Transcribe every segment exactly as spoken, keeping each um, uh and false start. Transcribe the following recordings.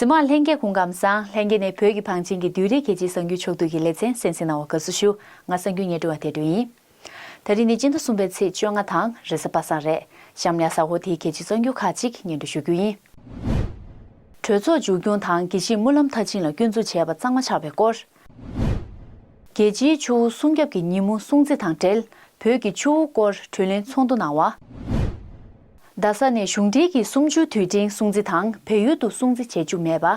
འདི་མ་ལྷན་རྒྱས་སྐུ་ཁམས་བཟང་། ལྷན་རྒྱས་ནས་བོད་ཀྱི་བང་ཆེན་གྱི་བདུན་རེའི་རྒྱལ་སྤྱིའི་གསར་འགྱུར་ཕྱོགས་བསྡུས་ཀྱི་ལེ་ཚན་གསན་གཟིགས་གནང་བར་དགའ་བསུ་ཞུ། ང་གསར་འགྱུར་སྙན་སྒྲོན་པ་བདེ་སྒྲོལ་ཡིན། ད་རིང་ནི་སྤྱི་ཟླ་གསུམ་པའི་ཚེས་བཅོ་ལྔ་དང་རེས་གཟའ་པ་སངས་རེད། གཤམ་ལ་གཟའ་འཁོར་དེའི་རྒྱལ་སྤྱིའི་གསར་འགྱུར་ཁག་ཅིག་སྙན་སྒྲོན་ཞུ་རྒྱུ་ཡིན། གྲོས་ཚོགས་མཇུག་སྐྱོང་དང་དགེ་བཤེས་སྨོན་ལམ་མཐར་ཕྱིན་ལ་སྐྱོན་འཛུགས་བྱས་པ་གཙང་མ་ཆགས་པའི་སྐོར། རྒྱལ་སྤྱིའི་ཆུ་བོ་སྲུང་སྐྱོབ་ཀྱི་ཉིན་མོ་སྲུང་བརྩི་དང་འབྲེལ་བོད་ཀྱི་ཆུ་བོ་སྐོར་གྲོས་གླེང་ཚོགས་འདུ་གནང་བ། རྡ་ས་ནས་གཞུང་འབྲེལ་གྱི་གསུམ་བཅུའི་དུས་དྲན་སྲུང་བརྩི་དང་བལ་ཡུལ་དུ་སྲུང་བརྩི་བྱེད་རྒྱུ་མེད་པ།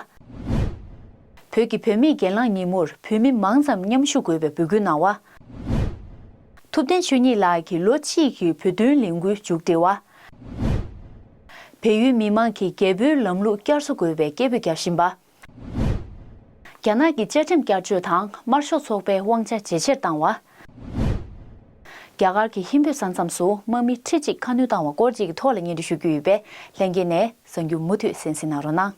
བོད་ཀྱི་བུད་མེད་གྱེན་ལངས་ཉིན་མོར་བོད་མི་མང་ཙམ་མཉམ་ཞུགས་དགོས་པའི་འབོད་སྐུལ་གནང་བ། ཐུབ་བསྟན་ཆོས་ཉིད་ལགས་ཀྱི་ལོ་གཅིག་གི་བོད་དོན་ལས་འགུལ་མཇུག་སྒྲིལ་བ། བལ་ཡུལ་མི་མང་གིས་རྒྱལ་པོའི་ལམ་ལུགས་བསྐྱར་གསོ་དགོས་པའི་སྐད་འབོད་བརྒྱབ་བཞིན་པ། རྒྱ་ནག་གི་བཅའ་ཁྲིམས་བསྐྱར་བཅོས་དང་དམར་ཤོག་ཚོགས་པའི་དབང་ཆ་ཇེ་ཆེར་བཏང་བ། རྒྱ་གར་གྱི་ཧིན་བོད་ས་མཚམས་སུ་དམག་མི་ཁྲི་གཅིག་ཁ་སྣོན་བཏང་བ་སྐོར་བཅས་ཀྱི་ཐོག་ལ་སྙན་སྒྲོན་ཞུ་རྒྱུ་ཡོད་པས་ལྷན་རྒྱས་ནས་གསར་འགྱུར་མུ་མཐུད་གསན་གཟིགས་གནང་རོགས་གནང་།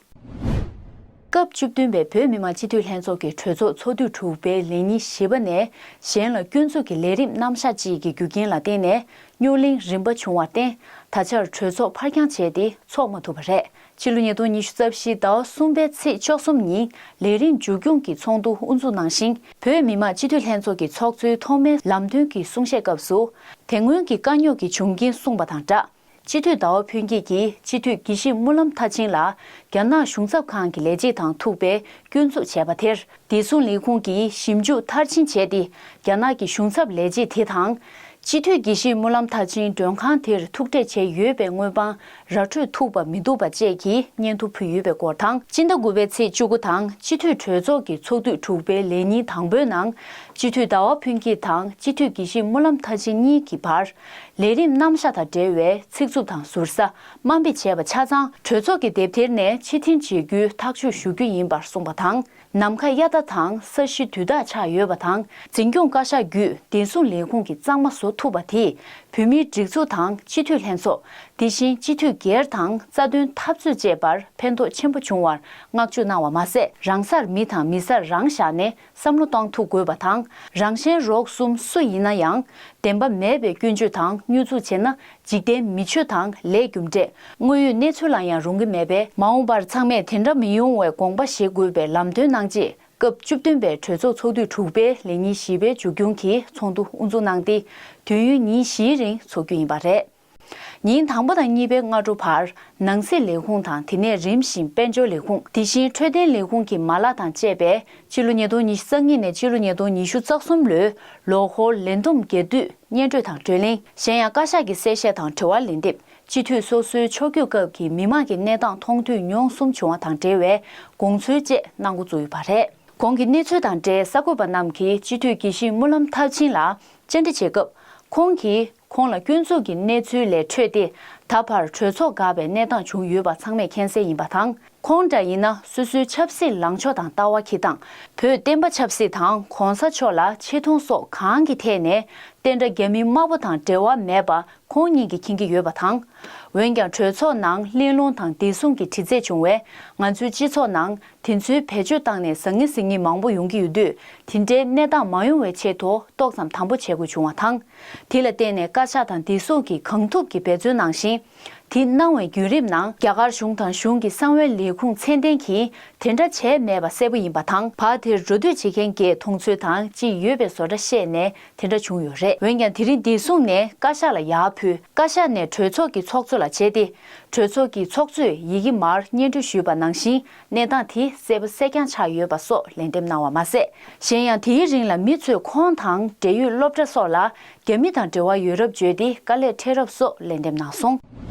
སྐབས་བཅུ་བདུན་པའི་བོད་མི་མང་སྤྱི་འཐུས་ལྷན་ཚོགས་ཀྱི་གྲོས་ཚོགས་ཚོགས་དུས་དྲུག་པའི་ལས་ཉིན་བཞི་པ་ནས་གཞན་ལ་སྐྱོན་འཛུགས་ཀྱི་ལས་རིམ་རྣམ་གཞག་ཅིག་གི་རྒྱུ་རྐྱེན་ལ་བརྟེན་ནས་རྙོག་གླེང་རིམ་པ་བྱུང་བར་བརྟེན་ད་ཆར་གྲོས་ཚོགས་ཕར་འགྱངས་བྱས་ཏེ་ཚོགས་མ་ཐུབ་པ་རེད། ཕྱི་ལོ་ཉིས་སྟོང་ཉི་ཤུ་རྩ་བཞི་ཟླ་བ་གསུམ་པའི་ཚེས་བཅུ་གསུམ་ཉིན་ལས་རིམ་མཇུག་སྐྱོང་གི་ཚོགས་འདུ་དབུ་འཛུགས་གནང་ཞིང་། བོད་མི་མང་སྤྱི་འཐུས་ལྷན་ཚོགས་ཀྱི་ཚོགས་གཙོའི་ཐོག་མའི་ལམ་སྟོན་གྱི་གསུང་བཤད་སྐབས་སུ། དེ་སྔོན་གྱི་དཀའ་རྙོག་གི་བྱུང་རྐྱེན་གསུངས་པ་དང་སྦྲགས། སྤྱི་འཐུས་ཟླ་བ་ཕུན་སྐྱིད་ཀྱིས་སྤྱི་འཐུས་དགེ་བཤེས་སྨོན་ལམ་མཐར་ཕྱིན་ལགས་རྒྱ་ནག་གཞུང་ཚབ་ཁང་གི་ལས་བྱེད་དང་ཐུག་པའི་སྐྱོན་འཛུགས་བྱས་པ་དེར། བདེ་སྲུང་ལས་ཁུངས་ཀྱིས་ཞིབ་འཇུག་མཐར་ཕྱིན་བྱས་ཏེ། རྒྱ་ནག་གི་གཞུང་ཚབ་ལས་བྱེད་དེ་དང་། སྤྱི་འཐུས་དགེ་བཤེས་སྨོན་ལམ་མཐར་ཕྱིན་མགྲོན་ཁང་དེར་ཐུག་འཕྲད་བྱས་ཡོད་པའི་དངོས་དཔང་ར་འཕྲོད་ཐུབ་པ་མི་འདུག་པ་བཅས་ཀྱི་སྙན་ཐོ་ཕུལ་ཡོད་པའི་སྐོར་དང་། སྤྱི་ཟླ་དགུ་པའི་ཚེས་བཅུ་དགུ་དང་སྤྱི་འཐུས་གྲོས་ཚོགས་ཀྱི་ཚོགས་དུས་དྲུག་པའི་ལས་ཉིན་དང་པོའི་ནང་སྤྱི་འཐུས་ཟླ་བ་ཕུན་སྐྱིད་དང་སྤྱི་འཐུས་དགེ་བཤེས་སྨོན་ལམ་མཐར་ཕྱིན་གཉིས་ཀྱི་བར་ལས་རིམ་རྣམ་གཞག་དང་འབྲེལ་བའི་ཚིག་རྩུབ་དང་ཟུར་ཟ་དམའ་འབེབས་བྱས་པ་ཆ་ཚང་གྲོས་ཚོགས་ཀྱི་དེབ་ཐེར་ནས་ཕྱིར་འཐེན་བྱེད་རྒྱུའི་ཐག་གཅོད་ཞུ་རྒྱུ་ཡིན་པར་གསུངས་པ་དང་། ནམ་མཁའ་གཡའ་དག་དང་ས་གཞི་དུས་རྟག་ཆགས་ཡོད་པ་དང་། འཛིན་སྐྱོང་བཀའ་ཤག་བརྒྱུད་བདེ་སྲུང་ལས་ཁུངས་ཀྱིས་གཙང་མ་བཟོ་ཐུབ་པ་དེས་བོད་མིའི་སྒྲིག་འཛུགས་དང་སྤྱི་འཐུས་ལྷན་ཚོགས། དེ་བཞིན་སྤྱི་འཐུས་སྒེར་དང་རྩ་དོན་འཐབ་རྩོད་བཅས་པར་ཕན་ཐོགས་ཆེན་པོ་བྱུང་བར་བསྔགས་བརྗོད་གནང་བ་མ་ཟད། རང་སར་མི་དང་མི་སར་རང་བཞག་ནས་བསམ་བློ་གཏོང་ཐུབ་དགོས་པ་དང་། རང་གཞན་རོགས་གསུམ་སུ་ཡིན་ན་ཡང་བདེན་པ་མེད་པའི་སྐྱོན་བརྗོད་དང་བསྙོན་འཛུགས་བྱས་ན། འཇིག་རྟེན་མི་ཆོས་དང་ལས་རྒྱུ་འབྲས། དངོས་ཡོད་གནས་ཚུལ་ལ་ཡང་རུང་གི་མེད་པས། མ་འོངས་པར་ཚང་མས་དེ་འདྲ་མི་ཡོང་བའི་དགོངས་པ་བཞེས་དགོས་པའི་ལམ་སྟོན་གནང་རྗེས། སྐབས་བཅུ་བདུན་པའི་གྲོས་ཚོགས་ཚོགས་དུས་དྲུག་པའི་ལས་ཉིན་བཞི་པའི་མཇུག་སྐྱོང་གི་ཚོགས་འདུ་དབུ་འཛུགས་གནང་སྟེ། དུས་ཡུན་ཉིན་བཞིའི་རིང་འཚོགས་རྒྱུ་ཡིན་པ་རེད། ཉིན་དང་པོ་དང་གཉིས་པའི་སྔ་དྲོ་བར། ནང་སྲིད་ལས་ཁུངས་དང་དེ་ནས་རིམ་བཞིན་དཔལ་འབྱོར་ལས་ཁུངས། དེ་བཞིན་འཕྲོད་བསྟེན་ལས་ཁུངས་ཀྱི་མ་ལག་དང་བཅས་པས། ཕྱི་ལོ་ཉིས་སྟོང་ཉི་ཤུ་རྩ་གཉིས་ནས་ཕྱི་ལོ་ཉིས་སྟོང་ཉི་ཤུ་རྩ་གསུམ་ལོའི་ལོ་འཁོར་ལས་བསྡོམས་རྒྱས་བསྡུས་སྙན་སྒྲོན་དང་བགྲོ་གླེང་། གཞན་ཡང་བཀའ་ཤག་གི་གསལ་བཤད་དང་འབྲེལ་བ་ལན་འདེབས། སྤྱི་འཐུས་སོ་སོའི་ཕྱོགས་བསྐྱོད་སྐབས་ཀྱི་མི་མང་གི་གནས་སྟངས་མཐོང་ཐོས་མྱོང་གསུམ་བྱུང་བ་དང་འབྲེལ་བའི་དགོངས་ཚུལ་བཅས་གནང་འགོ་བཙུགས་ཡོད་པ་རེད། གོང་གི་གནས་ཚུལ་དང་འབྲེལ་གསར་འགོད་པ་རྣམས་ཀྱིས་སྤྱི་འཐུས་དགེ་བཤེས་སྨོན་ལམ་མཐར་ཕྱིན་ལ་བཅར་འདྲི་བྱེད་སྐབས། ཁོང་གིས་ཁོང་ལ་སྐྱོན་འཛུགས་ཀྱི་གནས་ཚུལ་ལས་འཕྲོས་ཏེ། ད་བར་གྲོས་ཚོགས་འགག་པའི་གནས་སྟངས་བྱུང་ཡོད་པ་ཚང་མས་མཁྱེན་གསལ་ཡིན་པ་དང་། ཁོང་འདྲ་ཡིན་ན་སོ་སོའི་ཆབ་སྲིད་ལངས་ཕྱོགས་དང་ལྟ་བ་འཁྱེར་སྟངས། བོད་བསྟན་པ་ཆབ་སྲིད་དང་གོང་ས་མཆོག་ལ་ཆེ་མཐོང་སོགས་གང་གི་ཐད་ནས་བསྟན་དགྲ་རྒྱ་མི་དམར་པོ་དང་འབྲེལ་བ་མེད་པ་ཁོང་ཉིད་ཀྱིས་མཁྱེན་གྱི་ཡོད་པ་དང་། འོན་ཀྱང་གྲོས་ཚོགས་ནང་གླེང་སློང་དང་བདེ་སྲུང་གི་དྲི་རྩད་བྱུང་བས། ང་ཚོའི་སྤྱི་ཚོགས་ནང་དེ་ཚོའི་བེད་སྤྱོད་བཏང་ནས་ཟང་ངེ་ཟིང་ངེ་མང་པོ་ཡོང་གི་ཡོད་དུས། དེ་འདྲའི་གནས་སྟངས་མ་ཡོང་བའི་ཆེད་དུ་ཏོག་ཙམ་དམ་པོ་བྱེད་དགོས་བྱུང་བ་དང་། དེ་ལ་བརྟེན་ནས་བཀའ་ཤག་དང་བདེ་སྲུང་གིས་གང་ཐུབ་ཀྱིས་འབད་བརྩོན་གནང་ཞིང་། དེ་གནང་བའི་བརྒྱུད་རིམ་ནང་རྒྱ་གར་གཞུང་དང་གཞུང་གི་གསང་བའི་ལས་ཁུངས་ཚད་ལྡན་གྱིས་དེ་འདྲ་བྱས་མེད་པ་གསལ་པོ་ཡིན་པ་དང་། བར་དེར་འགྲོ་སྡོད་བྱེད་མཁན་གྱི་མཐོང་ཚུལ་དང་ཅིག་ཡོད་པའི་བཟོ་འདྲ་བཤད་ནས་དེ་འདྲ་བྱུང་ཡོད་རེད། འོན་ཀྱང་དེ་རིང་བདེ་སྲུང་ནས་བཀའ་ཤག་ལ་ཡར་ཕུལ། བཀའ་ཤག་ནས་གྲོས་ཚོགས་ཀྱི་ཚོགས་གཙོ་ལ་བྱས་ཏེ། གྲོས་ཚོགས་ཀྱི་ཚོགས་གཙོས་ཡི་གེ་མར་སྙན་སྒྲོན་ཞུས་པ་ནང་བཞིན། གནས་སྟངས་དེ་གསལ་པོ་གསལ་རྐྱང་ཆགས་ཡོད་པ་སོགས་ལན་འདེབས་གནང་བ་མ་ཟད། གཞན་ཡང་དེའི་རིང་ལ་མི་ཚོས་ཁོང་དང་འབྲེལ་ཡོད་སློབ་གྲྭ་སོགས་ལ་རྒྱ་མི་དང་འབྲེལ་བ་ཡོད་རབས་བརྗོད་དེ་དཀའ་ལས་འཕྲད་རབས་སོགས་ལན་འདེབས་གནང་སོང་།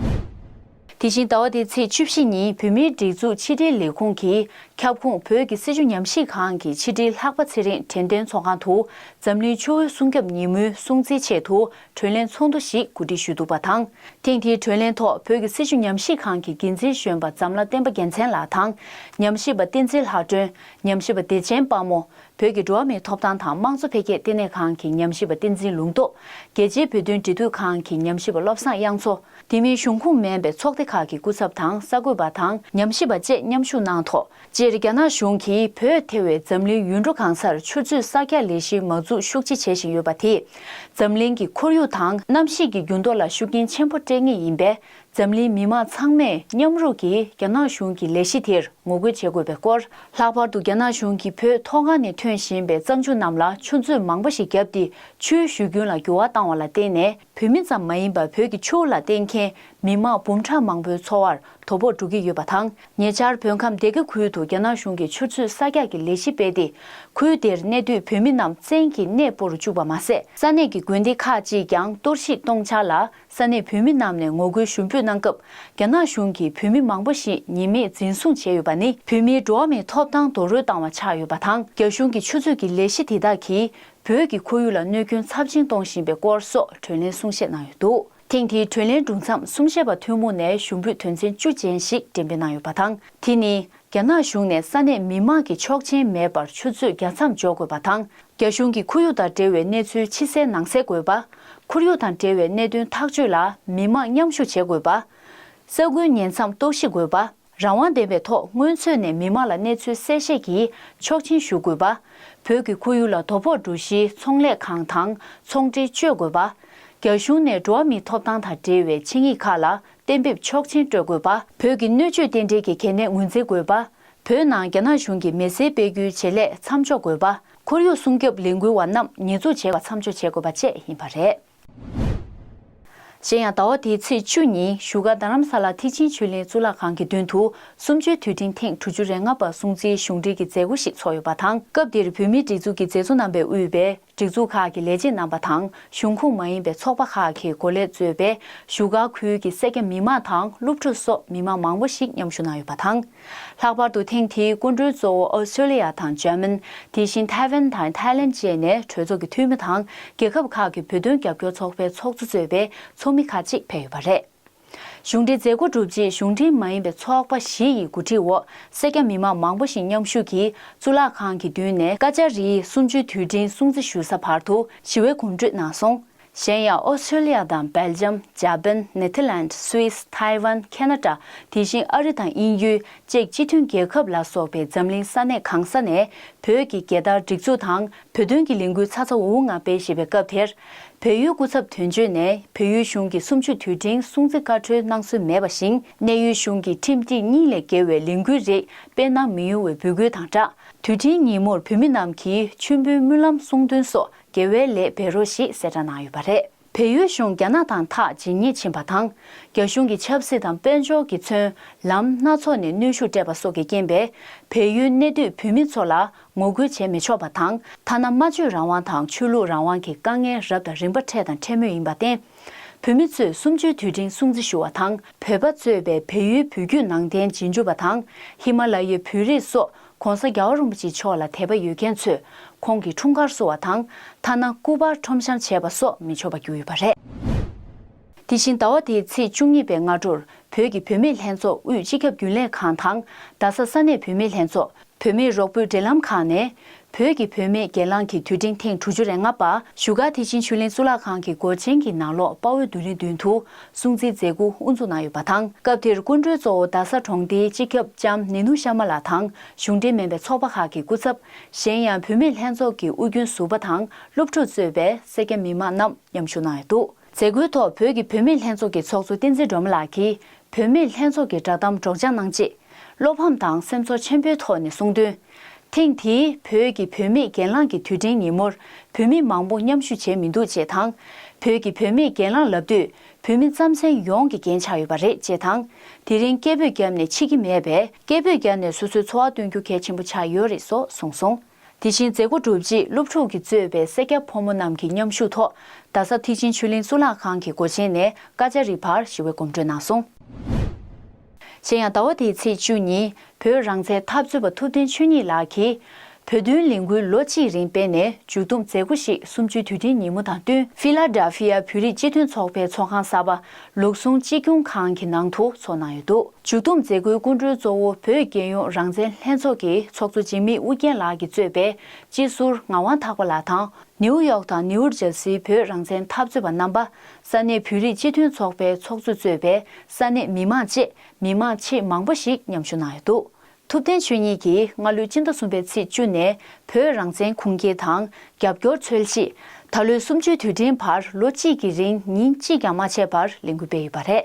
དེ་བཞིན་ཟླ་བ་འདིའི་ཚེས་བཅུ་བཞི་ཉིན་བོད་མིའི་སྒྲིག་འཛུགས་ཕྱི་དྲིལ་ལས་ཁུངས་ཀྱི་ཁྱབ་ཁོངས་བོད་ཀྱི་སྲིད་བྱུས་ཉམས་ཞིབ་ཁང་གི་ཕྱི་དྲིལ་ལྷག་པ་ཚེ་རིང་དྲན་རྟེན་ཚོགས་ཁང་དུ་འཛམ་གླིང་ཆུ་བོའི་སྲུང་སྐྱོབ་ཉིན་མོའི་སྲུང་བརྩིའི་ཆེད་དུ། གྲོས་གླེང་ཚོགས་འདུ་ཞིག་གོ་སྒྲིག་ཞུས་འདུག་པ་དང་། ཐེངས་འདིའི་གྲོས་གླེང་ཐོག་བོད་ཀྱི་སྲིད་བྱུས་ཉམས་ཞིབ་ཁང་གི་འགན་འཛིན་གཞོན་པ་འཛམ་ལྷ་བསྟན་པ་རྒྱལ་མཚན་ལགས་དང་། ཉམས་ཞིབ་པ་བསྟན་འཛིན་ལྷག་སྒྲོན། ཉམས་ཞིབ་པ་བདེ་ཆེན་དཔལ་མོ། བོད་ཀྱི་འགྲོ་བ་མིའི་ཐོབ་ཐང་དང་དམངས་གཙོ་འཕེལ་རྒྱས་ལྟེ་གནས་ཁང་གི་ཉམས་ཞིབ་པ་བསྟན་འཛིན་ལུང་རྟོགས། རྒྱལ་སྤྱིའི་བོད་དོན་འབྲེལ་མཐུད་ཁང་གི་ཉམས་ཞིབ་པ་བློ་བཟང་དབྱངས་མཚོ། དེ་མིན་གཞུང་ཁོངས་མིན་པའི་ཚོགས་སྡེ་ཁག་གི་སྐུ་ཚབ་དང་གསར་འགོད་པ་དང་ཉམས་ཞིབ་པ་བཅས་མཉམ་ཞུགས་གནང་ཐོག་སྤྱིར་རྒྱ་ནག་གཞུང་གིས་བོད་ཐེ་བའི་འཛམ་གླིང་ཡུལ་གྲུ་གང་སར་ཆུ་མཛོད་གསར་རྒྱག་ལས་གཞིའི་མ་འཛུགས་ཤུགས་ཆེ་བྱེད་བཞིན་ཡོད་པ་དེས། འཛམ་གླིང་གི་ཁོར་ཡུག་དང་གནམ་གཤིས་ཀྱི་འགྱུར་ལྡོག་ལ་ཤུགས་རྐྱེན་ཆེན་པོ་སྤྲད་ངེས་ཡིན་པས། འཛམ་གླིང་མི་མང་ཚང་མས་མཉམ་རུབ་ཀྱིས་རྒྱ་ནག་གཞུང་གི་ལས་གཞི་དེར་ངོ་རྒོལ་བྱེད་དགོས་པའི་སྐོར། ལྷག་པར་དུ་རྒྱ་ནག་གཞུང་གིས་བོད་མཐོ་སྒང་ནས་ཐོན་བཞིན་པའི་གཙང་ཆུ་རྣམས་ལ་ཆུ་མཛོད་མང་པོ་ཞིག་བརྒྱབ་སྟེ། ཆུའི་བཞུར་རྒྱུན་ལ་འགྱུར་བ་བཏང་བ་ལ་བརྟེན་ནས། བོད་མི་ཙམ་མ་ཡིན་པར་བོད་ཀྱི་ཆུ་ལ་བརྟེན་མཁན་མི་མང་འབུམ་ཕྲག་མང་པོའི་འཚོ་བར་དོ་ཕོག་འགྲོ་གི་ཡོད་པ་དང་། ཉེ་ཆར་བོད་ཁམས་སྡེ་དགེ་ཁུལ་དུ་རྒྱ་ནག་གཞུང་གིས་ཆུ་མཛོད་གསར་རྒྱག་གི་ལས་གཞི་སྤེལ་ཏེ། ཁུལ་དེར་གནས་སྡོད་བོད་མི་རྣམས་བཙན་གྱིས་གནས་སྤོ་རུ་བཅུག་པ་མ་ཟད། ས་གནས་ཀྱི་དགོན་སྡེ་ཁག་ཅིག་ཀྱང་གཏོར་བཤིག་གཏོང་འཆར་ལ། ས་གནས་བོད་མི་རྣམས་ནས་ངོ་རྒོལ་ཞུ་འབོད་གནང་སྐབས། རྒྱ་ནག་གཞུང་གིས་བོད་མི་མང་པོ་ཞིག་ཉེས་མེད་འཛིན་བཟུང་བྱས་ཡོད་པ་ནི། བོད་མིའི་འགྲོ་བ་མིའི་ཐོབ་ཐང་རྡོག་རོལ་བཏང་བ་ཆགས་ཡོད་པ་དང་། རྒྱ་གཞུང་གི་ཆུ་མཛོད་ཀྱི་ལས་གཞི་དེ་དག་གིས། བོད་ཀྱི་ཁོར་ཡུག་ལ་གནོད་སྐྱོན་ཚབས་ཆེན་གཏོང་བཞིན་པའི་སྐོར་སོགས་གྲོས་གླེང་གསུང་བཤད་གནང་ཡོད་འདུག་ཐེངས་འདིའི་གྲོས་གླེང་གྲུབ་མཚམས། གསུང་བཤད་པ་ཐུན་མོང་ནས་ཞུ་འབོད་དོན་ཚན་བཅུ་ཅན་ཞིག་འགྲེམས་སྤེལ་གནང་ཡོད་པ་དང་། དེ་ནི། རྒྱ་ནག་གཞུང་ནས་ས་གནས་མི་མང་གི་ཆོག་མཆན་མེད་པར་ཆུ་མཛོད་རྒྱག་མཚམས་འཇོག་དགོས་པ་དང་། རྒྱ་གཞུང་གི་ཁོར་ཡུག་དང་འབྲེལ་བའི་གནས་ཚུལ་ཕྱི་གསལ་ནང་གསལ་དགོས་པ། ཁོར་ཡུག་དང་འབྲེལ་བའི་གནད་དོན་ཐག་གཅོད་ལ་མི་མང་མཉམ་ཞུགས་བྱེད་དགོས་པ། ས་ཁུལ་ཉེ་མཚམས་གཏོར་བཤིག་དགོས་པ། རང་དབང་ལྡན་པའི་ཐོག་སྔོན་ཚུད་ནས་མི་མང་ལ་གནས་ཚུལ་གསལ་བཤད་ཀྱིས་ཆོག་མཆན་ཞུ་དགོས་པ། བོད་ཀྱི་ཁོར་ཡུག་ལ་དོ་ཕོག་འགྲོ་གཞིའི་ཚོང་ལས་ཁང་དང་ཚོང་འབྲེལ་གཅོད་དགོས་པ། རྒྱ་གཞུང་ནས་འགྲོ་བ་མིའི་ཐོབ་ཐང་དང་འབྲེལ་བའི་ཆིངས་ཡིག་ཁག་ལ་གཏན་འབེབས་ཆོག་མཆན་སྤྲོད་དགོས་པ། བོད་ཀྱི་སྣོད་བཅུད་རྟེན་འབྲེལ་གྱི་གལ་གནད་ངོས་འཛིན་དགོས་པ། བོད་ནང་རྒྱ་ནག་གཞུང་གིས་མི་སེར་སྤེལ་རྒྱུའི་བྱེད་ལས་མཚམས་འཇོག་དགོས་པ། ཁོར་ཡུག་སྲུང་སྐྱོབ་ལས་འགུལ་བ་རྣམས་ཉེས་འཛུགས་བྱེད་པ་མཚམས་འཇོག་བྱེད་དགོས་པ་བཅས་ཡིན་པ་རེད། གཞན་ཡང་ཟླ་བ་འདིའི་ཚེས་བཅུ་ཉིན་བཞུགས་སྒར་རྡ་རམ་ས་ལ་ཐེག་ཆེན་ཆོས་གླིང་གཙུག་ལག་ཁང་གི་མདུན་དུ་གསུམ་བཅུའི་དུས་དྲན་ཐེངས་དྲུག་ཅུ་རེ་ལྔ་པ་སྲུང་བརྩིའི་གཞུང་འབྲེལ་གྱི་མཛད་སྒོ་ཞིག་ཚོགས་ཡོད་པ་དང་། སྐབས་དེར་བོད་མིའི་སྒྲིག་འཛུགས་ཀྱི་མཛད་གཙོ་རྣམ་པས་དབུས་པའི་སྒྲིག་འཛུགས་ཁག་གི་ལས་བྱེད་རྣམ་པ་དང་། གཞུང་ཁོངས་མ་ཡིན་པའི་ཚོགས་པ་ཁག་གི་འགོ་ལས་གཙོས་པའི་བཞུགས་སྒར་ཁུལ་གྱི་སེར་སྐྱ་མི་མང་དང་སློབ་ཕྲུག་སོགས་མི་མང་མང་པོ་ཞིག་མཉམ་ཞུགས་གནང་ཡོད་པ་དང་། ལྷག་པར་དུ་ཐེངས་དེའི་སྐུ་མགྲོན་གཙོ་བོ་ཨོ་སི་ཀྲོ་ལི་ཡ་དང་འཇར་མན། དེ་བཞིན་ཐའེ་ཝན་དང་ཐའི་ལན་བཅས་ནས་གྲོས་ཚོགས་ཀྱི་འཐུས་མི་དང་། རྒྱལ་ཁབ་ཁག་གི་བོད་དོན་རྒྱབ་སྐྱོར་ཚོགས་པའི་ཚོགས་གཙོ་གཙོས་པའི་ཚོགས་མི་ཁག་ཅིག་ཕེབས་ཡོད་པ་རེད། གཞུང་འབྲེལ་མཛད་སྒོ་གྲུབ་རྗེས། གཞུང་འབྲེལ་མ་ཡིན་པའི་ཚོགས་པ་བཞི་ཡི་འགོ་ཁྲིད་འོག་སེར་སྐྱ་མི་མང་མང་པོ་ཞིག་མཉམ་ཞུགས་ཀྱིས་གཙུག་ལག་ཁང་གི་མདུན་ནས་ཀ་ཅཱ་རིའི་གསུམ་བཅུའི་དུས་དྲན་སྲུང་བརྩི་ཞུ་ས་བར་དུ་ཞི་བའི་གོམ་བགྲོད་གནང་སོང་། གཞན་ཡང་ཨོ་སི་ཀྲོ་ལི་ཡ་དང་སྦེལ་ཇམ། ཇ་པན། ནེ་ཐར་ལན། སུད་སི། ཐའེ་ཝན། ཁེ་ན་ཌ། དེ་བཞིན་ཨ་རི་དང་དབྱིན་ཡུལ་བཅས་སྤྱི་མཐུན་རྒྱལ་ཁབ་ལ་སོགས་པའི་འཛམ་གླིང་ས་གནས་གང་ས་ནས་བོད་ཀྱི་རྒྱལ་དར་སྒྲིག་འཛུགས་དང་བོད་དོན་གྱི་ལས་འགུལ་ཚ་ཚ་འུར་འུར་ངང་སྤེལ་བཞིན་པའི་སྐབས་དེར། བལ་ཡུལ་སྐུ་ཚབ་དོན་གཅོད་ནས་བལ་ཡུལ་གཞུང་གི་གསུམ་བཅུ་དུས་དྲན་སྲུང་བརྩི་བཀའ་འཁྲོལ་གནང་སྲོལ་མེད་པ་བཞིན། གནས་ཡུལ་གཞུང་གི་ཁྲིམས་སྒྲིག་གཉིས་ལས་འགལ་བའི་ལས་འགུལ་རིགས་སྤེལ་གནང་མི་ཡོང་བའི་འབོད་སྐུལ་དང་སྦྲགས། དུས་དྲན་ཉིན་མོར་བོད་མི་རྣམས་ཀྱིས་མཆོད་འབུལ་སྨོན་ལམ་གསུང་འདོན་སོགས་དགེ་བའི་ལས་འབད་རོགས་ཞེས་གསལ་བསྒྲགས་གནང་ཡོད་པ་རེད། བལ་ཡུལ་གཞུང་རྒྱ་ནག་དང་ཐག་ཇེ་ཉེ་ཕྱིན་པ་དང་། རྒྱ་གཞུང་གི་ཆབ་སྲིད་དང་དཔལ་འབྱོར་གྱི་མཚོན་ལམ་སྣ་ཚོགས་ནས་གནོན་ཤུགས་སྤྲད་པ་སོགས་ཀྱི་རྐྱེན་པས། བལ་ཡུལ་གནས་སྡོད་བོད་མི་ཚོ་ལ་ངོ་རྒོལ་བྱེད་མི་ཆོག་པ་དང་། ཐ་ན་སྨྲ་བརྗོད་རང་དབང་དང་ཆོས་ལུགས་རང་དབང་གི་དཀའ་ངལ་རབ་དང་རིམ་པ་འཕྲད་དང་འཕྲད་མུས་ཡིན་པར་བརྟེན། བོད་མི་ཚོས་གསུམ་བཅུའི་དུས་དྲན་སྲུང་བརྩི་ཞུ་བ་དང་། བོད་པ་གཙོས་པའི་བལ་ཡུལ་བོད་བརྒྱུད་ནང་བསྟན་རྗེས་འཇུག་པ་དང་། ཧི་མ་ལ་ཡའི་བོད་རིགས་སོགས་༸གོང་ས་༸རྒྱལ་བ་རིན་པོ་ཆེ་མཆོག་ལ་དད་པ་ཡོད་མཁན་ཚོས་ཁོང་གི་འཁྲུངས་སྐར་བསུ་བ་དང་། ཐ་ན་སྐུ་པར་ཁྲོམ་བཤམས་བྱས་པ་སོགས་མི་ཆོག་པ་གྱུར་ཡོད་པ་རེད། དེ་བཞིན་ཟླ་བ་འདིའི་ཚེས་བཅུ་གཉིས་པའི་སྔ་དྲོར་བོད་ཀྱི་བུད་མེད་ལྷན་ཚོགས་དབུས་སྤྱི་ཁྱབ་རྒྱུན་ལས་ཁང་དང་རྡ་ས་ས་གནས་བུད་མེད་ལྷན་ཚོགས། བུད་མེད་རོགས་པོའི་འབྲེལ་ལམ་ཁང་ནས་བོད་ཀྱི་བུད་མེད་གྱེན་ལངས་ཀྱི་དུས་དྲན་ཐེངས་དྲུག་ཅུ་རེ་ལྔ་པ་བཞུགས་སྒར་ཐེག་ཆེན་ཆོས་གླིང་གཙུག་ལག་ཁང་གི་སྒོ་ཆེན་གྱི་ནང་ལོགས་དཔའ་བོའི་མདུན་ལེགས་མདུན་དུ་སྲུང་བརྩིའི་མཛད་སྒོ་དབུ་འཛུགས་གནང་ཡོད་པ་དང་། སྐབས་དེར་སྐུ་མགྲོན་གཙོ་བོ་རྡ་ས་གྲོང་སྡེའི་སྤྱི་ཁྱབ་ལྕམ་ནེ་ནུ་ཤར་མ་ལགས་དང་གཞུང་འབྲེལ་མིན་པའི་ཚོགས་པ་ཁག་གི་སྐུ་ཚབ། གཞན་ཡང་བུད་མེད་ལྷན་ཚོགས་ཀྱི་དབུ་རྒྱུན་ཟུར་པ་དང་སློབ་ཕྲུག་གཙོས་པའི་སེར་སྐྱ་མི་མང་རྣམས་མཉམ་ཞུགས་གནང་ཡོད་འདུག་མཛད་སྒོའི་ཐོག་བོད་ཀྱི་བུད་མེད་ལྷན་ཚོགས་ཀྱི་ཚོགས་གཙོ་བསྟན་འཛིན་སྒྲོལ་མ་ལགས་ཀྱིས་བུད་མེད་ལྷན་ཚོགས་ཀྱི་བསྒྲགས་གཏམ་སྒྲོག་སྦྱང་གནང་རྗེས། བློ་ཕམ་དང་སེམས་ཚོར་ཆེན་པོའི་ཐོག་ནས་གསུངས་དོན། ཐེངས་འདིའི་བོད་ཀྱི་བུད་མེད་གྱེན་ལངས་ཀྱི་དུས་དྲན་ཉིན་མོར་བུད་མེད་མང་པོ་མཉམ་ཞུགས་བྱས་མི་འདུག་ཅེས་དང་། བོད་ཀྱི་བུད་མེད་གྱེན་ལངས་ལབ་དུས་བོད་མི་རྩམ་ཟན་ཡོངས་ཀྱི་འགན་ཆགས་ཡོད་པ་རེད་ཅེས་དང་། དེ་རིང་སྐད་འབོད་བརྒྱབ་ནས་འཕྱི་གི་མེད་པས་སྐད་འབོད་བརྒྱབ་ནས་སོ་སོའི་འཚོ་བ་སྟོན་རྒྱུ་གལ་ཆེན་པོ་ཆགས་ཡོད་རེད་སོགས་གསུངས་སོང་། དེ་བཞིན་མཛད་སྒོ་གྲུབ་རྗེས་སློབ་ཕྲུག་གིས་གཙོས་པའི་སེར་སྐྱ་ཕོ་མོ་རྣམས་ཀྱི་མཉམ་ཞུགས་ཐོག་རྡ་ས་ཐེག་ཆེན་ཆོས་གླིང་གཙུག་ལག་ཁང་གི་སྒོ་ཆེན་ནས་ཀ་ཅཱ་རི་བར་ཞི་བའི་གོམ་བགྲོད་གནང་སོང་། གཞན་ཡང་ཟླ་བ་འདིའི་ཚེས་བཅུ་ཉིན་བོད་རང་བཙན་འཐབ་རྩོད་པ་ཐུབ་བསྟན་ཆོས་ཉིད་ལགས་ཀྱིས་བོད་དོན་ལས་འགུལ་ལོ་གཅིག་རིང་སྤེལ་ནས་མཇུག་བསྡོམས་མཛད་སྒོ་ཞིག་གསུམ་བཅུའི་དུས་དྲན་ཉིན་མོ་དང་བསྟུན་ཧྥི་ལ་ཌེལ་ཧྥི་ཡ་བོད་རིགས་སྤྱི་མཐུན་ཚོགས་པའི་ཚོགས་ཁང་གསར་པ་ལུགས་ཟུང་སྤྱི་སྐྱོང་ཁང་གི་ནང་དུ་ཚོགས་གནང་ཡོད་འདུག་མཇུག་བསྡོམས་མཛད་སྒོའི་སྐུ་མགྲོན་གཙོ་བོ་བོད་རྒྱལ་ཡོངས་རང་བཙན་ལྷན་ཚོགས་ཀྱི་ཚོགས་གཙོ་འཇིགས་མེད་ཨུ་རྒྱན་ལགས་ཀྱིས་གཙོས་པའི་སྤྱི་ཟུར་ངག་དབང་ཐག་པ་ལགས་དང་། ནིའུ་ཡོག་དང་ནིའུ་ཇར་སིའི་བོད་རང་བཙན་འཐབ་རྩོད་པ་རྣམ་པ། ས་གནས་བོད་རིགས་སྤྱི་མཐུན་ཚོགས་པའི་ཚོགས་གཙོ་གཙོས་པའི་ས་གནས་མི་མང་བཅས་མི་མང་ཆེས་མང་པོ་ཞིག་མཉམ་ཞུགས་གནང་ཡོད་འདུག་ཐུབ་བསྟན་ཆོས་ཉིད་ཀྱིས་སྔ་ལོའི་སྤྱི་ཟླ་གསུམ་པའི་ཚེས་བཅུ་ནས་བོད་རང་བཙན་ཁུངས་སྐྱེལ་དང་རྒྱབ་སྐྱོར་འཚོལ་ཆེད། ད་ལོའི་གསུམ་བཅུའི་དུས་དྲན་བར་ལོ་གཅིག་གི་རིང་ཉིན་གཅིག་ཀྱང་མ་ཆད་པར་ལས་འགུལ་སྤེལ་ཡོད་པ་རེད།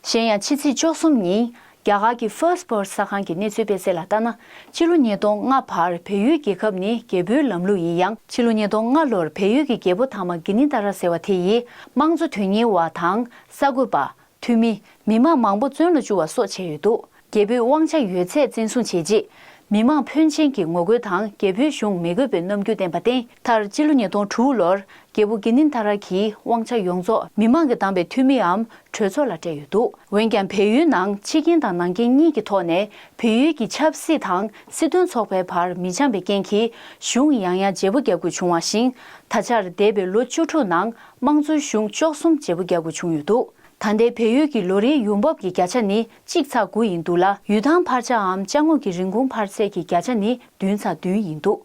གཞན་ཡང་ཕྱི་ཚེས་བཅུ་གསུམ་ཉིན་རྒྱ་གར་གྱི་First Post གསར་ཁང་གི་གནས་ཚུལ་སྤེལ་གསལ་ལ་ལྟར་ན། ཕྱི་ལོ་ཉིས་སྟོང་ལྔ་བར་བལ་ཡུལ་རྒྱལ་ཁབ་ནི་རྒྱལ་པོའི་ལམ་ལུགས་ཡིན་ཡང་། ཕྱི་ལོ་ཉིས་སྟོང་ལྔ་ལོར་བལ་ཡུལ་གྱི་རྒྱལ་པོ་ཐ་མ་གྷི་ནི་དྷ་ར་ཟེར་བ་དེ་ཡིས་དམངས་གཙོ་དོན་གཉེར་བ་དང་གསར་འགོད་པ། འཐུས་མི། མི་མང་མང་པོ་བཙོན་ལ་བཅུག་པ་སོགས་བྱས་ཡོད་འདུག་རྒྱལ་པོས་དབང་ཆ་ཡོད་ཚད་བཙན་བཟུང་བྱས་རྗེས། མི་མང་ཕོན་ཆེན་གྱིས་ངོ་རྒོལ་དང་རྒྱལ་པོའི་གཞུང་མི་དགོས་པའི་རྣམ་འགྱུར་བསྟན་པར་བརྟེན། མཐར་སྤྱི་ལོ་ཉིས་སྟོང་དྲུག་ལོར་རྒྱལ་པོ་གྷི་ནིན་དྷ་ར་གྱིས་དབང་ཆ་ཡོངས་རྫོགས་མི་མང་གིས་བདམས་པའི་འཐུས་མིའམ་གྲོས་ཚོགས་ལ་སྤྲད་ཡོད་འདུག་འོན་ཀྱང་། བལ་ཡུལ་ནང་ཕྱི་རྐྱེན་དང་ནང་རྐྱེན་གཉིས་ཀྱི་ཐོག་ནས་བལ་ཡུལ་གྱི་ཆབ་སྲིད་དང་སྲིད་དོན་ཚོགས་པའི་བར་མི་འཆམ་པའི་རྐྱེན་གྱིས། གཞུང་ཡང་ཡང་བརྗེ་པོ་བརྒྱབ་དགོས་བྱུང་བ་བཞིན། ད་ཆར་འདས་པའི་ལོ་བཅུ་དྲུག་ནང་དམངས་གཙོའི་གཞུང་བཅུ་གསུམ་བརྗེ་པོ་བརྒྱབ་དགོས་བྱུང་ཡོད་འདུག་ད་ལྟའི་བལ་ཡུལ་གྱི་ལོ་རེའི་ཡོང་འབབ་ཀྱི་བརྒྱ་ཆ་ནི་གཅིག་ཚེག་དགུ་ཡིན་འདུག་ལ། ཡུལ་ཐང་འཕར་ཆའམ་ཅ་དངོས་ཀྱི་རིན་གོང་འཕར་ཚད་ཀྱི་བརྒྱ་ཆ་ནི་བདུན་ཚེག་བདུན་ཡིན་འདུག་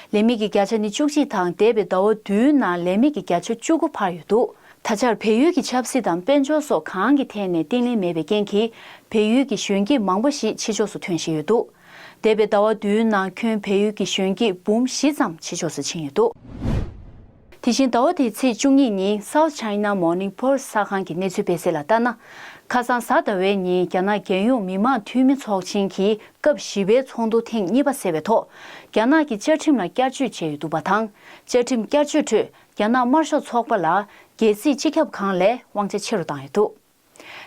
ལས་མེད་ཀྱི་བརྒྱ་ཆ་ནི་བཅུ་གཅིག་དང་། འདས་པའི་ཟླ་བ་བདུན་ནང་ལས་མེད་ཀྱི་བརྒྱ་ཆ་བཅུ་དགུ་འཕར་ཡོད་འདུག་ད་ཆར་བལ་ཡུལ་གྱི་ཆབ་སྲིད་དང་དཔལ་འབྱོར་སོགས་གང་གི་ཐད་ནས་བརྟན་ལྷིང་མེད་པའི་རྐྱེན་གྱིས། བལ་ཡུལ་གྱི་གཞོན་སྐྱེས་མང་པོ་ཞིག་ཕྱི་ཕྱོགས་སུ་ཐོན་བཞིན་ཡོད་འདུག་འདས་པའི་ཟླ་བ་བདུན་ནང་ཁྱོན་བལ་ཡུལ་གྱི་གཞོན་སྐྱེས་འབུམ་བཞི་ཙམ་ཕྱི་ཕྱོགས་སུ་ཕྱིན་ཡོད་འདུག་དེ་བཞིན་ཟླ་བ་འདིའི་ཚེས་བཅུ་གཉིས་ཉིན་South China Morning Post གསར་ཁང་གི་གནས་ཚུལ་སྤེལ་གསལ་ལ་ལྟར་ན། ཁ་སང་གཟའ་ཟླ་བའི་ཉིན་རྒྱ་ནག་རྒྱལ་ཡོངས་མི་དམངས་འཐུས་མི་ཚོགས་ཆེན་གྱི་སྐབས་བཞི་པའི་ཚོགས་འདུ་ཐེངས་གཉིས་པ་ཟེར་བའི་ཐོག་རྒྱ་ནག་གི་བཅའ་ཁྲིམས་ལ་བསྐྱར་བཅོས་བྱས་ཡོད་འདུག་པ་དང་། བཅའ་ཁྲིམས་བསྐྱར་བཅོས་ཁྲོད་རྒྱ་ནག་དམར་ཤོག་ཚོགས་པ་ལ་རྒྱལ་སྲིད་སྤྱི་ཁྱབ་ཁང་ལས་དབང་ཆ་ཆེ་རུ་བཏང་ཡོད་འདུག་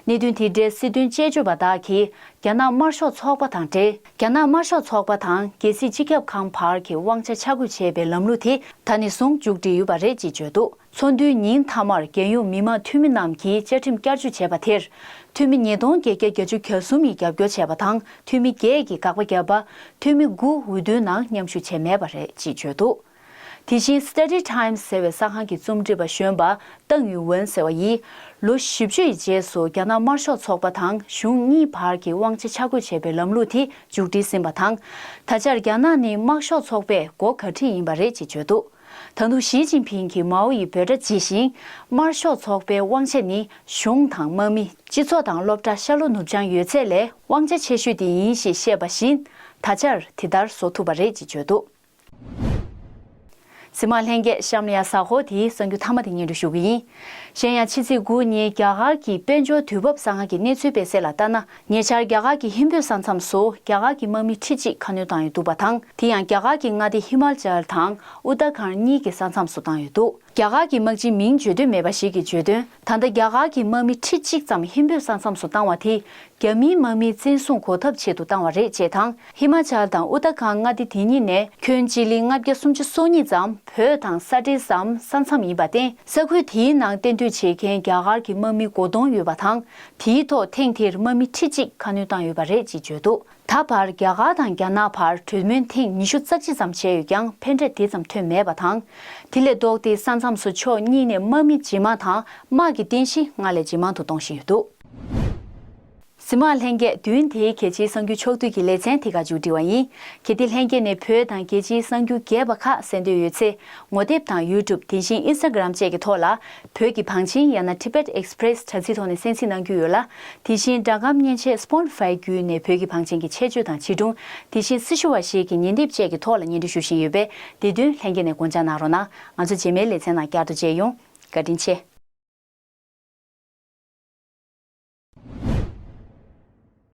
གནད་དོན་དེ་འབྲེལ་སྲིད་དོན་དཔྱད་བརྗོད་པ་དག་གིས་རྒྱ་ནག་དམར་ཤོག་ཚོགས་པ་དང་འབྲེལ། རྒྱ་ནག་དམར་ཤོག་ཚོགས་པ་དང་རྒྱལ་སྲིད་སྤྱི་ཁྱབ་ཁང་བར་གྱི་དབང་ཆ་ཆ་བགོས་བྱས་པའི་ལམ་ལུགས་དེ་ད་ནས་བཟུང་མཇུག་སྒྲིལ་ཡོད་པ་རེད་ཅེས་བརྗོད་འདུག་ཚོགས་འདུའི་ཉིན་མཐའ་མར་རྒྱལ་ཡོངས་མི་དམངས་འཐུས་མི་རྣམས་ཀྱིས་བཅའ་ཁྲིམས་བསྐྱར་བཅོས་བྱས་པ་དེར། འཐུས་མི་ཉིས་སྟོང་བརྒྱད་བརྒྱ་གྱ་གསུམ་ཡིས་རྒྱབ་སྐྱོར་བྱས་པ་དང་། འཐུས་མི་བརྒྱད་ཀྱིས་དགག་པ་བརྒྱབ་པ། འཐུས་མི་དགུ་འོས་བསྡུའི་ནང་མཉམ་ཞུགས་བྱས་མེད་པ་རེད་ཅེས་བརྗོད་འདུག་དེ་བཞིན་Study Times ཟེར་བའི་གསར་ཁང་གི་རྩོམ་སྒྲིག་པ་གཞོན་པ་ཏང་ཡུན་ཝུན་ཟེར་བ་ཡིས། ལོ་བཞི་བཅུ་ཡི་རྗེས་སུ་རྒྱ་ནག་དམར་ཤོག་ཚོགས་པ་དང་གཞུང་གཉིས་བར་གྱི་དབང་ཆ་ཆ་བགོས་བྱས་པའི་ལམ་ལུགས་དེ་མཇུག་སྒྲིལ་ཟིན་པ་དང་། ད་ཆར་རྒྱ་ནག་ནི་དམར་ཤོག་ཚོགས་པའི་སྒོ་ག་ཁྲིད་ཡིན་པ་རེད་ཅེས་བརྗོད་འདུག་ད་དུང་ཞི་ཅིན་ཕིང་གིས་མའོ་ཡི་འབོད་སྒྲ་ཇི་བཞིན། དམར་ཤོག་ཚོགས་པའི་དབང་ཆ་ནི་གཞུང་དང་དམག་མི། སྤྱི་ཚོགས་དང་སློབ་གྲྭ། ཤར་ལྷོ་ནུབ་བྱང་ཡོད་ཚད་ལས་དབང་ཆ་ཆེ་ཤོས་དེ་ཡིན་ཞེས་བཤད་པ་བཞིན། ད་ཆར་དེ་ལྟར་བཟོ་ཐུབ་པ་རེད་ཅེས་བརྗོད་འདུག་གཟིགས་མོ་བ་ལྷན་རྒྱས། གཤམ་ལ་ཡ་གཟའ་འཁོར་དེའི་གསར་འགྱུར་མཐའ་མ་དེ་སྙན་སྒྲོན་ཞུ་གི་ཡིན། གཞན་ཡང་ཕྱི་ཚེས་དགུ་ཉིན་རྒྱ་གར་གྱི་དཔལ་འབྱོར་དུས་བབ་གསར་ཁང་གིས་གནས་ཚུལ་སྤེལ་གསལ་ལ་ལྟར་ན། ཉེ་ཆར་རྒྱ་གར་གྱི་ཧིན་བོད་ས་མཚམས་སུ་རྒྱ་གར་གྱི་དམག་མི་ཁྲི་གཅིག་ཁ་སྣོན་བཏང་ཡོད་འདུག་པ་དང་། དེ་ཡང་རྒྱ་གར་གྱི་མངའ་སྡེ་ཧི་མ་ཅལ་དང་ཨུ་ཏར་ཁཱན་གཉིས་ཀྱི་ས་མཚམས་སུ་བཏང་ཡོད་འདུག་རྒྱ་གར་གྱི་དམག་སྤྱིའི་མིང་བརྗོད་འདོད་མེད་པ་ཞིག་གིས་བརྗོད་དོན། ད་ལྟ་རྒྱ་གར་གྱི་དམག་མི་ཁྲི་གཅིག་ཙམ་ཧིན་བོད་ས་མཚམས་སུ་བཏང་བ་དེ། རྒྱ་མིའི་དམག་མིའི་བཙན་བཟུང་འགོག་ཐབས་ཆེད་དུ་བཏང་བ་རེད་ཅེས་དང་། ཧི་མ་ཅལ་དང་ཨུ་ཏར་ཁཱན་མངའ་སྡེ་དེ་གཉིས་ནས་ཁྱོན་སྤྱི་ལེ་ལྔ་བརྒྱ་སུམ་ཅུ་སོ་གཉིས་ཙམ་བོད་དང་ས་འབྲེལ་ཟམ་ས་མཚམས་ཡིན་པར་བརྟེན། ས་ཁུལ་དེའི་ནང་གཏན་སྡོད་བྱེད་མཁན་རྒྱ་གར་གྱི་དམག་མི་སྒོ་སྟོང་ཡོད་པ་དང་། དེའི་ཐོག་ཐེངས་དེར་དམག་མི་ཁྲི་གཅིག་ཁ་སྣོན་བཏང་ཡོད་པ་རེད་ཅེས་བརྗོད་འདུག་ད་བར་རྒྱ་གར་དང་རྒྱ་ནག་བར་གྲོས་མོལ་ཐེངས་ཉི་ཤུ་རྩ་གཅིག་ཙམ་བྱས་ཡོད་ཀྱང་ཕན་འབྲས་དེ་ཙམ་ཐོན་མེད་པ་དང་། དེ་ལས་ལྡོག་སྟེ་ས་མཚམས་སུ་ཕྱོགས་གཉིས་ནས་དམག་མི་ཇེ་མང་དང་དམག་གི་རྟེན་གཞི་སྔར་ལས་ཇེ་མང་དུ་གཏོང་བཞིན་ཡོད་འདུག་གཟིགས་མོ་བ་ལྷན་རྒྱས། བདུན་དེའི་རྒྱལ་སྤྱིའི་གསར་འགྱུར་ཕྱོགས་བསྡུས་ཀྱི་ལེ་ཚན་དེ་ག་མཇུག་སྒྲིལ་བ་ཡིན། གལ་ཏེ་ལྷན་རྒྱས་ནས་བོད་དང་རྒྱལ་སྤྱིའི་གསར་འགྱུར་རྒྱས་པ་ཁག་གསན་འདོད་ཡོད་ཚེ། ངོ་དེབ་དང་ཡུ་ཊུབ། དེ་བཞིན་ཨིན་སི་ཊ་གྷི་རམ་བཅས་ཀྱི་ཐོག་ལ། བོད་ཀྱི་བང་ཆེན་ཡང་ན་Tibet Express དྲ་ཚིགས་ཐོག་ནས་གསན་གཟིགས་གནང་རྒྱུ་ཡོད་ལ། དེ་བཞིན་སྒྲ་སྒམ་མཉེན་ཆས་Spotify བརྒྱུད་ནས་བོད་ཀྱི་བང་ཆེན་གྱི་ཆེད་སྤྱོད་དང་བྱིས་སྒྲུང་། དེ་བཞིན་སྲི་ཞུ་བ་ཞིག་གི་ཉན་དེབ་བཅས་ཀྱི་ཐོག་ལ་སྙན་སྒྲོན་ཞུ་བཞིན་ཡོད་པས། དེ་དོན་ལྷན་རྒྱས་ནས་དགོངས་འཇགས་གནང་རོགས་གནང་། ང་ཚོ་རྗེས་མའི་ལེ་ཚན་ནང་བསྐྱར་དུ་མཇལ་ཡོང་། བཀའ་དྲིན་ཆེ།